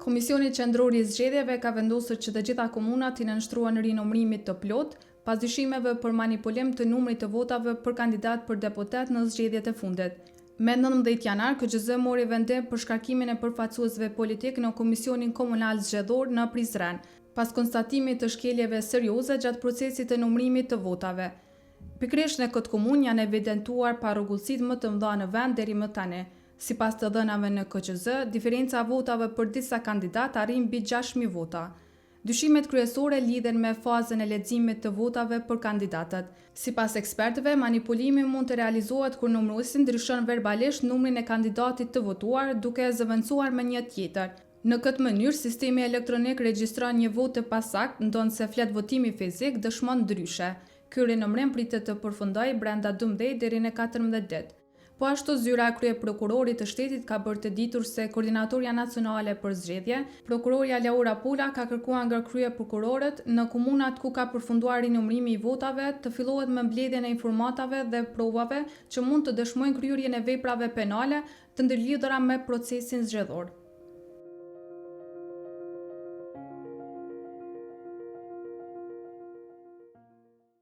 Komisioni Qendror i Zgjedhjeve ka vendosur që të gjitha komunat t'i nënshtrohen rinumërimit të plotë, pas dyshimeve për manipulim të numrit të votave për kandidatë për deputetë në zgjedhjet e fundit. Me 19 janar, KQZ mori vendim për shkarkimin e përfaqësuesve politikë në Komisionin Komunal Zgjedhor në Prizren, pas konstatimit të shkeljeve serioze gjatë procesit të numërimit të votave. Pikërisht në këtë komunë janë evidentuar parregullsitë më të mëdha në vend deri më tani. Sipas të dhënave në KQZ, diferenca e votave për disa kandidatë arrin mbi 6000 vota. Dyshimet kryesore lidhen me fazën e leximit të votave për kandidatët. Sipas ekspertëve, manipulimi mund të realizohet kur numëruesi ndryshon verbalisht numrin e kandidatit të votuar, duke e zëvendësuar me një tjetër. Në këtë mënyrë, sistemi elektronik regjistron një votë të pasaktë, ndonëse fletvotimi fizik dëshmon ndryshe. Ky rinumërim pritet të përfundojë brenda 12 deri në 14 ditë. Po ashtu zyra e kryeprokurorit të shtetit ka bërë të ditur se koordinatorja nacionale për zgjedhje, prokurorja Laura Pula ka kërkuar nga kryeprokurorët në komunat ku ka përfunduar rinumërimi i votave të fillohet me mbledhjen e informatave dhe provave që mund të dëshmojnë kryerjen e veprave penale të ndërlidhura me procesin zgjedhor.